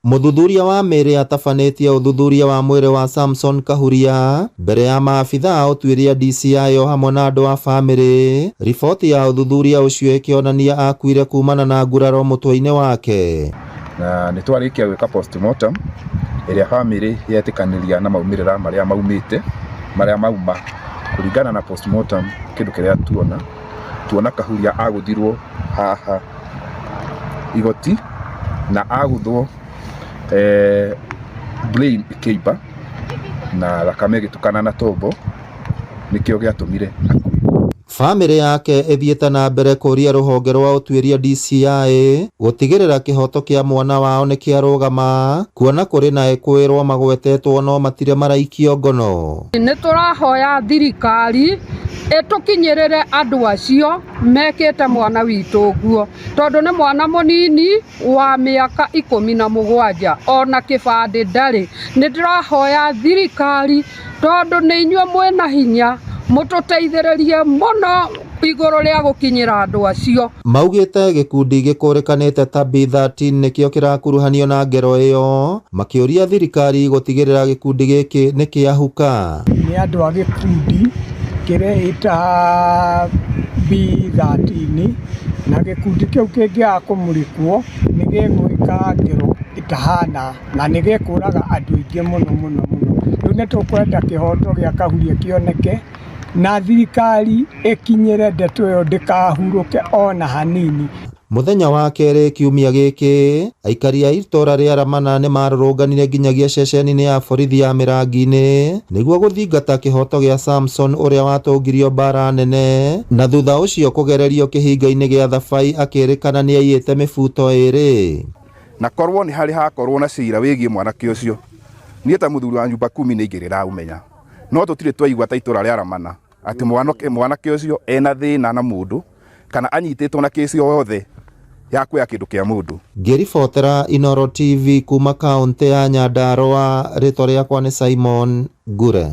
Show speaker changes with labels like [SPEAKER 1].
[SPEAKER 1] Mũthuthuria wa mĩĩrĩ atabanĩtie ũthuthuria wa mwĩrĩ wa Samson Kahuria mbere ya maabitha a ũtuĩria DCI o hamwe na andũ a famĩlĩ. Riboti ya ũthuthuria ũcio ĩkĩonania akuire kumana na nguraro mũtwe-inĩ wake.
[SPEAKER 2] Na nĩ twarĩkia gwĩka postmortem ĩrĩa famĩlĩ yetĩkanĩria na maumĩrĩra marĩa maumĩte marĩa mauma kũringana na postmortem. Kĩndũ kĩrĩa tuona tuona Kahuria agũthirwo haha igoti na agũthwo brain ĩkĩimba na thakame ĩgĩtukana na tombo, nĩkĩo gĩatũmire akue.
[SPEAKER 1] Famĩlĩ yake ĩthiĩte na mbere kũũria rũhonge rwa ũtuĩria DCI gũtigĩrĩra kĩhoto kĩa mwana wao nĩ kĩarũgama, kuona kũrĩ na ekũĩrwo magwetetwo no matirĩ maraikio ngono.
[SPEAKER 3] Nĩ tũrahoya thirikari ĩtũkinyĩrĩre andũ acio mekĩte mwana witũ ũguo, tondũ nĩ mwana mũnini wa mĩaka 17, ona kĩbandĩ ndarĩ. Nĩ ndĩrahoya thirikari, tondũ nĩ inyuĩ mwĩna hinya, mũtũteithĩrĩrie mũno igũrũ rĩa gũkinyĩra andũ acio.
[SPEAKER 1] Maugĩte gĩkundi gĩkũrĩkanĩte ta B13 nĩkĩo kĩrakuruhanio na ngero ĩyo, makĩũria thirikari gũtigĩrĩra gĩkundi gĩkĩ nĩ kĩahuka.
[SPEAKER 4] Nĩ andũ a gĩkundi kĩreĩta B13, na gĩkundi kĩu kĩngĩaga kũmũrĩkwo nĩ gĩgwĩka ngero ĩtahana na nĩ gĩkũraga andũ aingĩ mũno mũno mũno. Rĩu nĩ tũkwenda kĩhoto gĩa Kahuria kĩoneke na thirikari ĩkinyĩre ndeto ĩyo, ndĩkahurũke ona hanini.
[SPEAKER 1] Mũthenya wa kerĩ kiumia gĩkĩ, aikari a itũra rĩa Ramana nĩ marũrũnganire nginyagia ceceni-inĩ ya borithi ya Mĩrangi-inĩ nĩguo gũthingata kĩhoto gĩa Samson ũrĩa watũngirio mbara nene na thutha ũcio kũgererio kĩhinga-inĩ gĩa Thabai akĩrĩkana nĩaiyĩte mĩbuto ĩrĩ.
[SPEAKER 2] Na korwo nĩ harĩ hakorwo na cira wĩgiĩ mwanake ũcio, niĩ ta mũthuri wa nyumba kumi nĩ ingĩrĩra ũmenya, no tũtirĩ twaigua ta itũra rĩa Ramana atĩ mwanake ũcio ena thĩna na mũndũ kana anyitĩtwo na kĩsi o yothe ya kuoya kĩndũ kĩa mũndũ.
[SPEAKER 1] Ngĩribotera Inooro TV kuma kaũntĩ ya Nyandarua, rĩtwa rĩakwa nĩ Simon Ngure.